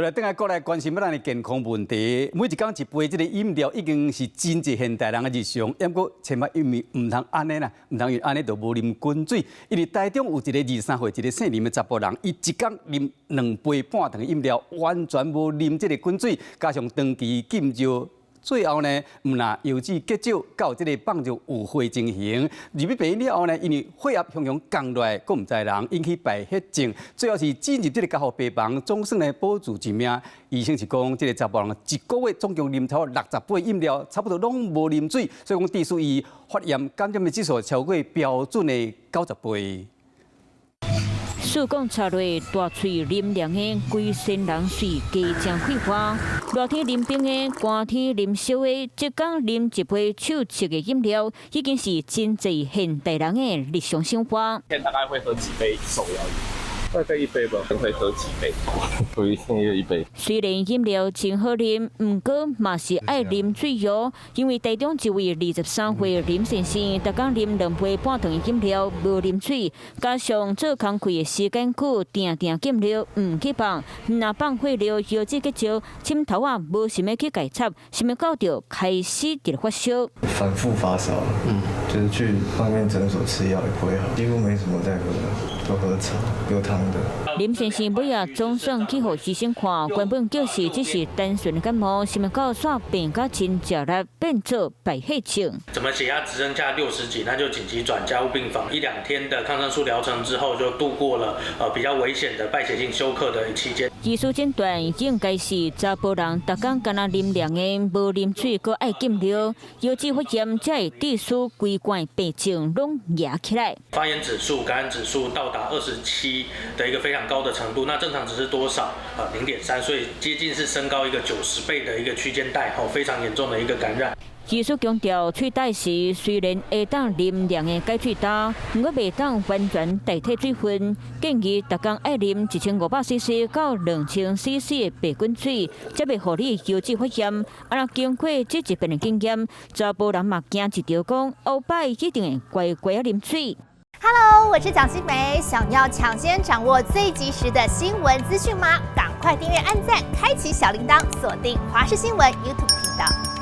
來，轉來閣來關心咱的健康問題。每一工一杯這个飲料已經是真濟現代人的日常，毋過千萬因為毋通按呢啦，毋通因為按呢就無啉滾水。因為台中有一个23歲一个姓林的查埔人，伊一工啉2杯半糖的飲料，完全無啉這个滾水，加上長期禁尿，最後呢，毋但腰子結石，閣有這个放尿有血情形。入去病院了後呢，因為血壓雄雄降落來，閣毋知人引起敗血症，最後是進入這个加護病房，總算呢保住一命。醫生是講，這个查埔人一個月總共啉超過60杯飲料，差不多攏無啉水，所以講致使伊發炎感染的指數超過標準的90倍。四管插落大喙啉涼的，規身人隨加誠快活。熱天啉冰的，寒天啉燒的，一工啉一杯手沖的飲料，已經是真濟現代人的日常生活。一天大概會喝幾杯手搖飲？大概一杯吧。會喝幾杯？我一天就一杯。雖然飲料真好啉，毋過嘛是愛啉水喲。因為台中一位23歲林先生，逐工啉2杯半糖的飲料，無啉水，加上做工課的時間久，定定禁尿，毋去放，毋若放血尿，腰子結石，枕頭仔無想欲去共插，想袂到就開始佇發燒。反覆發燒，就是去外面診所吃藥也不會好，幾乎沒什麼在喝，都喝茶，有糖的。林先生尾仔總算去予醫生看，原本就是只是單純的感冒，想袂到煞變甲真食力，變做敗血症。怎麼血壓只剩下60幾，那就緊急轉加護病房。一兩天的抗生素療程之後，就度過了比較危險的敗血性休克的期間。醫師診斷應該是查埔人逐工干焦啉涼的，無啉水，閣愛禁尿，腰子發炎，才會致使規罐病症攏惹起來。發炎指數、感染指數到達27的一個非常高的程度，那正常值是多少？0.3，所以接近是升高一個90倍的一個區間帶，吼，非常嚴重的一個感染。醫師強調，喙焦時雖然會當啉涼的解喙焦，毋過袂當完全代替水分。建議逐工愛啉1500 cc 到2000 cc 的白滾水，才袂予你腰子發炎。啊，若經過這一遍的經驗，查埔人嘛驚一著講，後擺一定會乖乖仔啉水。 Hello，我是蔣新梅，想要搶先掌握最及時的新聞資訊嗎？趕快訂閱、按讚、開啟小鈴鐺，鎖定華視新聞 YouTube 頻道。